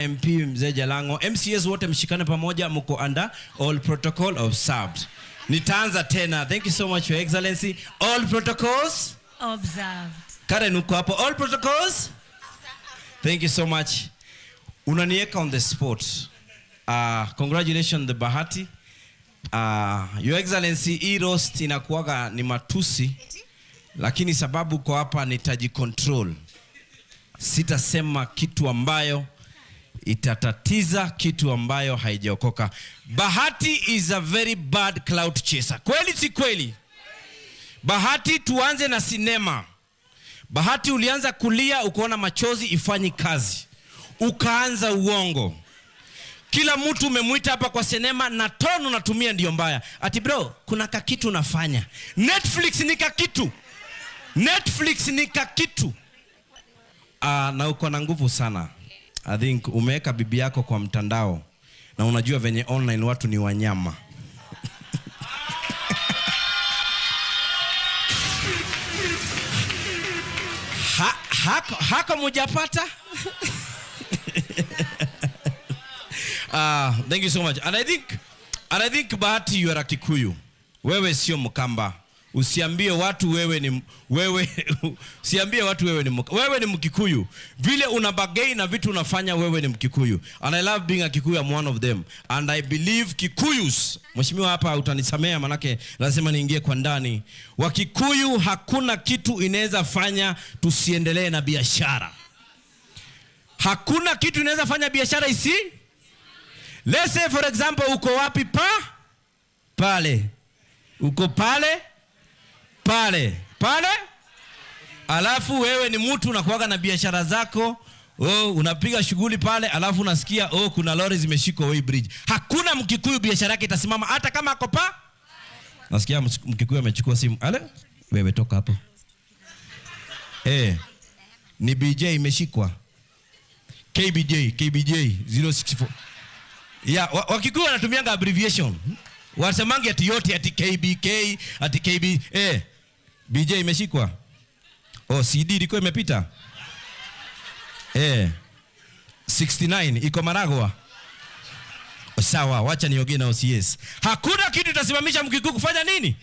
MP Mzee Jalango, MCAs wote mshikane pamoja, mko under all protocol observed. Nitaanza tena. Thank you so much, Your Excellency. All protocols observed. Karen, uko hapo. All protocols. Thank you so much. Unanieka on the spot. Congratulations the Bahati. Your Excellency, hii roast inakuwaga ni matusi, lakini sababu uko hapa nitajicontrol. Sitasema kitu ambayo itatatiza kitu ambayo haijaokoka. Bahati is a very bad clout chaser. Kweli si kweli? Bahati, tuanze na sinema. Bahati, ulianza kulia ukaona machozi ifanyi kazi, ukaanza uongo. Kila mtu umemwita hapa kwa sinema na tone unatumia ndio mbaya. Ati bro, kuna kakitu unafanya. Netflix ni kakitu. Netflix ni kakitu. Na uko na nguvu sana. I think umeweka bibi yako kwa mtandao na unajua venye online watu ni wanyama. Hako mujapata? Thank you so much. And I think Bahati, you are a Kikuyu. Wewe sio Mkamba. Usiambie watu wewe ni wewe usiambie watu wewe ni wewe ni Mkikuyu. Vile una bagei na vitu unafanya, wewe ni Mkikuyu. And I love being a Kikuyu, I'm one of them. And I believe Kikuyus. Mheshimiwa, hapa utanisamea manake lazima niingie kwa ndani. Wakikuyu hakuna kitu inaweza fanya tusiendelee na biashara. Hakuna kitu inaweza fanya biashara isi. Let's say, for example, uko wapi pa? Pale. Uko pale? Pale. Pale? Alafu wewe ni mtu unakuwaga na biashara zako. Oh, unapiga shughuli pale, alafu unasikia, oh, kuna lori zimeshikwa weighbridge. Hakuna Mkikuyu biashara yake itasimama hata kama ako pa. Nasikia Mkikuyu amechukua simu. Ale? Wewe toka hapo. Ni BJ imeshikwa. KBJ, KBJ 064. Yeah, Wakikuyu wanatumianga abbreviation. Wasemangi ati yote ati KBK, ati KB, BJ imeshikwa. Oh, CD ilikuwa imepita. 69 iko Maragwa. Oh, sawa, wacha niongee na OCS. Hakuna kitu itasimamisha Mkikuyu kufanya nini?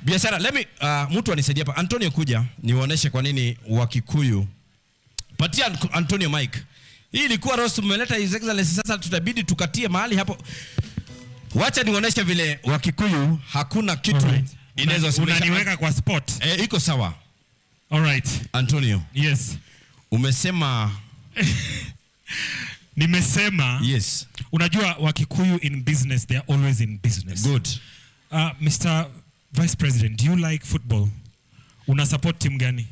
Biashara. Let me, mtu anisaidie hapa. Antonio, kuja niwaoneshe kwa nini Wakikuyu. Patia Antonio mic. Hii ilikuwa roast mmeleta His Excellency, sasa tutabidi tukatie mahali hapo. Wacha niwaoneshe vile Wakikuyu hakuna kitu inaweza simamisha. Unaniweka kwa spot. Iko sawa. All right. Antonio. Yes. Umesema Nimesema. Yes. Unajua Wakikuyu in business, they are always in business. Good. Mr. Vice President, do you like football? Una support team gani?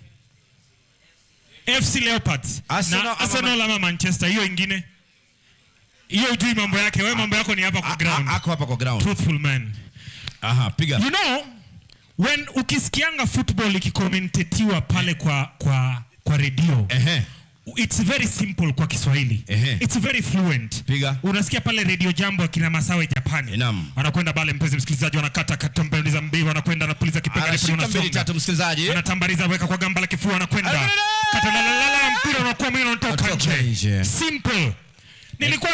FC Leopards. Arsenal Na ama Arsenal ama Manchester, hiyo ingine? Hiyo hujui mambo yake. Wewe mambo yako ni hapa kwa ground. Ako hapa kwa ground. Truthful man. Aha, piga. You know, when ukisikianga football ikikommentatiwa pale kwa radio. It's very simple kwa Kiswahili. It's very fluent. Piga. Unasikia pale Radio Jambo akina Masawe Japani. Naam. Wanakwenda pale, mpenzi msikilizaji, wanakata katambaliza mbili, wanakwenda anapuliza kipenga, Anashika refu, mbili unasonga. tatu, msikilizaji. Anatambaliza, weka kwa gamba la kifua, anakwenda. Anakwenda. Kata la la la la, mpira unakuwa mwingi, unatoka Unatoka nje. nje. Simple. Nilikuwa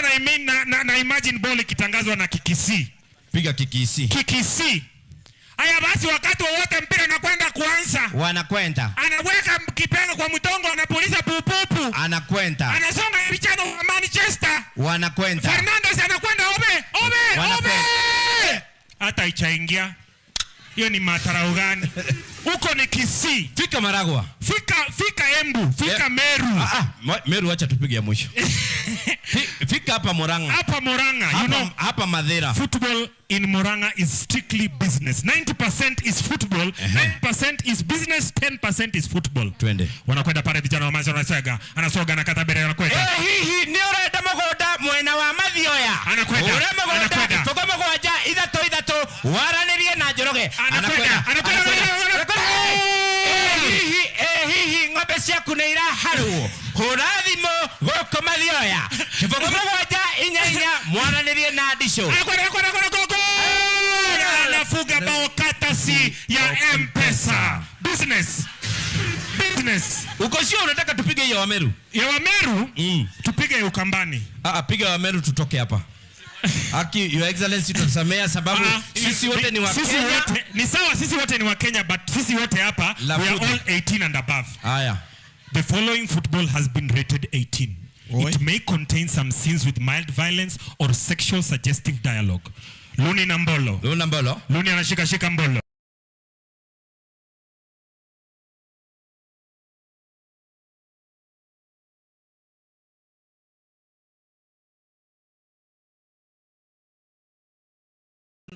na imagine ball ikitangazwa na Kikisi. Piga Kikisi. Kikisi. Haya basi, wakati wowote mpira unakwenda kuanza. Wanakwenda. Anaweka kipenga kwa mtongo, anapuliza pupupu. Anakwenda. Anasonga vijana wa Manchester. Wanakwenda. Fernandes anakwenda obe, obe, Wanakwenda. obe. Hata ichaingia. Hiyo ni matarau gani? Huko ni Kisii. Fika Maragwa. Fika Embu, fika Meru. Meru acha tupige ya mwisho. Fika hapa Murang'a. Hapa Murang'a, you Hapa, know. hapa Mathira. Football in Murang'a is strictly business. 90% is football, 9% is business, 10% is football. Twende. Wanakwenda pale vijana wa Manchester, wanasoga, anasoga na kata bere anakwenda. Hihi ni urenda mugunda mwena wa Mathioya. Anakwenda. Ure mugunda Anakwenda. tugo mugwanja ithatu ithatu waranirie na Njoroge. Anakwenda. Anakwenda. Anakwenda. Anakwenda. Hihi ng'ombe ciaku nĩ iraharwo. Hũra thimũ gũkũ Mathioya. Kĩbũgũ mũgwanja inya inya mwaranĩrie na Ndicũ. Anakwenda, anakwenda, anakwenda, go, go! Anafunga bao katasi ya M-Pesa. Business. Business. business. Uko sure unataka tupige hiyo Wameru? Ya Wameru? Tupige ya Ukambani. Ah, piga Wameru tutoke hapa. Aki, Your Excellency, tutasamea sababu sisi wote ni wa Sisi Kenya. wote ni sawa, sisi wote ni wa Kenya, but sisi wote hapa La we are football. all 18 and above. Haya. The following football has been rated 18. Oi. It may contain some scenes with mild violence or sexual suggestive dialogue. Luni na Mbolo. Luni na Mbolo. Luni anashika shika Mbolo.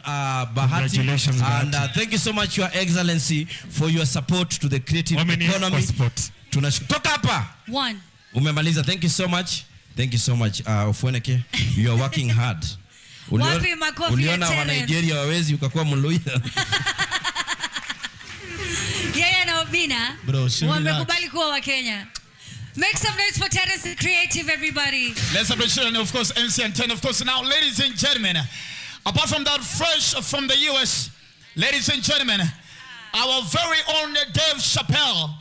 Bahati. Congratulations, Bahati. And thank you so much, Your Excellency, for your support to the creative Wameniweka economy. kwa spot. Tunashukuru. Toka hapa. One. Umemaliza. Thank you so much. Thank you so much, Ofweneke. You are working hard. Wapi makofi ya Uliona wa Terence? Nigeria wawezi ukakuwa Mluya. Yeye na Obina Bro, si relax. wamekubali kuwa wa Kenya. Make some noise for Terence Creative, everybody. Let's appreciate, and of course, MC and 10, of course. Now, ladies and gentlemen, apart from that, fresh from the US, ladies and gentlemen, our very own Dave Chappelle,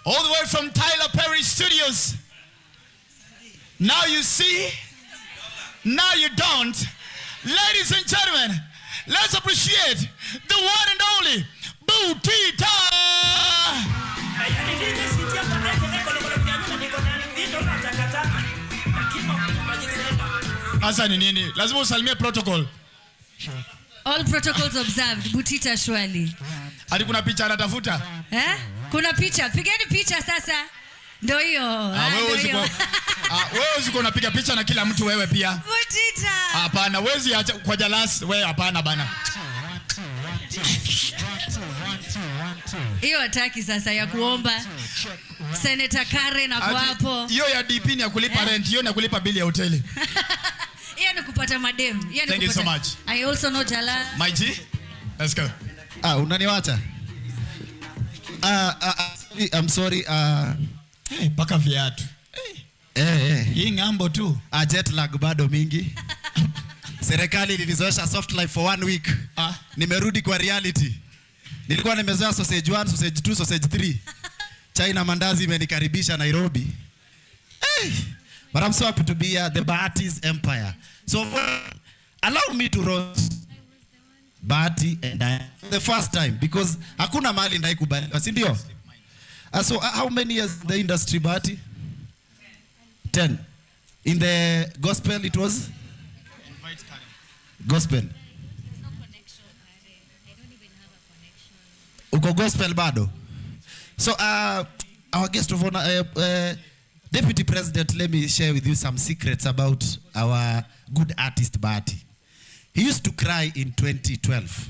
all the way from Tyler Perry Studios. Now you see, now you don't. Ladies and gentlemen, let's appreciate the one and only Butita. Asa ni nini? Lazima usalimie protocol. All protocols observed. Butita shwali. Hadi kuna picha anatafuta. Eh? Kuna picha. Pigeni picha sasa. Ndio hiyo. Ndio hiyo. Wewe usiko unapiga picha na kila mtu wewe pia. Butita. Hapana, wewe acha kwa Jalas, wewe hapana bana. Hiyo hataki sasa ya kuomba. Senator Karen ako Ati, hapo. Hiyo ya DP ni ya kulipa rent, hiyo ni ya kulipa bili ya hoteli. Hiyo ni kupata madem. Hiyo ni Thank you so kupata. much. I also know Jalal. My G, let's go. Unaniwacha? I'm sorry. Hey, paka viatu. Hey. Hii ngambo tu. Jet lag bado mingi. Serikali ilinizoesha soft life for 1 week. Nimerudi kwa reality. Nilikuwa nimezoea sausage 1, sausage 2, sausage 3. Chai na mandazi imenikaribisha Nairobi. Hey, but I'm so happy to be here, the Bahati's Empire. So allow me to roast Bahati and I for the first time, because hakuna mahali ndaikubaliwa, si ndio? So how many years in the industry, Bahati? 10. In the gospel it was? Gospel. Uko gospel bado? So our guest of honor, Deputy President, let me share with you some secrets about our good artist Bahati. He used to cry in 2012.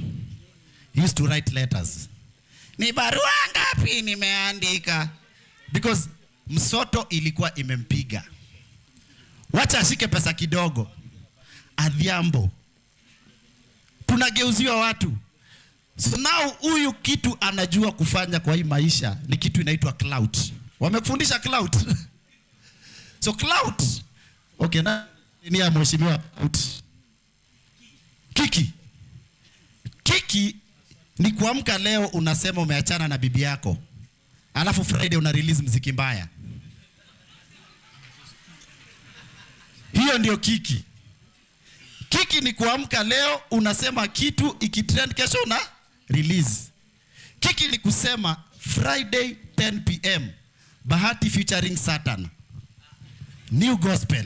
He used to write letters. Ni barua ngapi nimeandika? Because msoto ilikuwa imempiga. Wacha ashike pesa kidogo. Adhiambo. Tunageuziwa watu. So now huyu kitu anajua kufanya kwa hii maisha ni kitu inaitwa clout. Wamekufundisha clout. So clout. Okay, na ni ya mheshimiwa clout. Kiki. Kiki ni kuamka leo unasema umeachana na bibi yako. Alafu Friday una release muziki mbaya. Hiyo ndio kiki. Kiki ni kuamka leo unasema kitu ikitrend kesho una release. Kiki ni kusema Friday 10 p.m. Bahati featuring Satan. New gospel.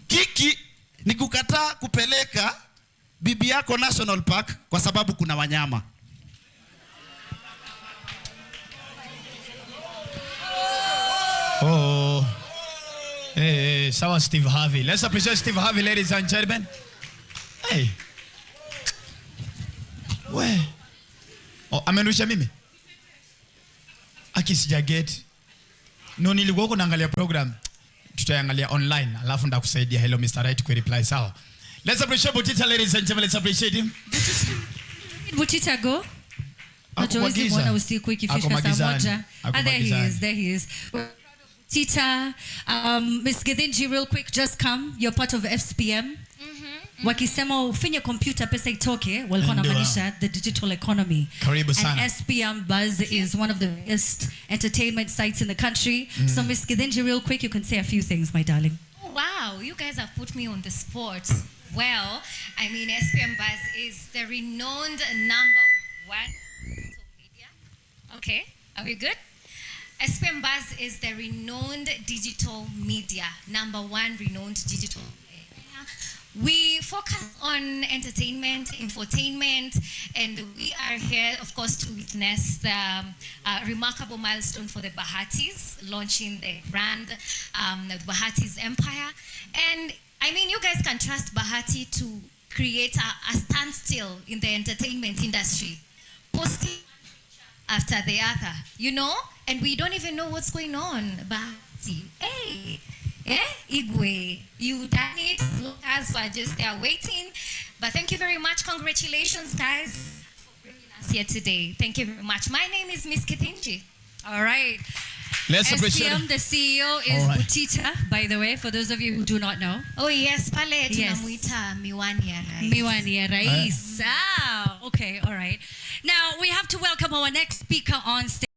Kiki ni kukataa kupeleka bibi yako National Park kwa sababu kuna wanyama. Oh. Hey, sawa Steve Harvey. Let's appreciate Steve Harvey, ladies and gentlemen. Hey. We. Oh, amenirusha mimi? Aki sija get. No, nilikuwa huko naangalia program. Tutaangalia online, alafu ndakusaidia. Hello Mr. Right ku reply sawa. Let's appreciate Butita, ladies and gentlemen. Let's appreciate him. Butita go. Ako kwa Hatuwezi giza. muona usiku ikifika Ako saa magizani. moja. Ako There he magizani. is, there he is. Tita, Miss Githinji, real quick, just come. You're part of SPM. Wakisema ufinye computer pesa itoke, walikuwa Ndio. Wanamaanisha the digital economy. Karibu sana. And SPM Buzz is one of the biggest entertainment sites in the country. So Miss Githinji, real quick, you can say a few things, my darling. Oh, wow, you guys have put me on the spot. Well, I mean, SPM Buzz is the renowned number one digital media. Okay, are we good? SPM Buzz is the renowned digital media, number one renowned digital media. We focus on entertainment, infotainment, and we are here, of course, to witness the remarkable milestone for the Bahatis, launching the brand, the Bahati's Empire. And I mean, you guys can trust Bahati to create a standstill in the entertainment industry, posting after the other? And we don't even know what's going on. Bahati, hey, Igwe, you done it. Us are just there waiting. But thank you very much. Congratulations, guys, for bringing us here today. Thank you very much. My name is Miss Kithinji. All right. Let's appreciate SPM, the CEO is All right. Butita, by the way, for those of you who do not know. Oh yes, pale Yes. tunamuita Miwani ya Rais. Miwani ya Rais. Ah, okay, all right. Now, we have to welcome our next speaker on stage.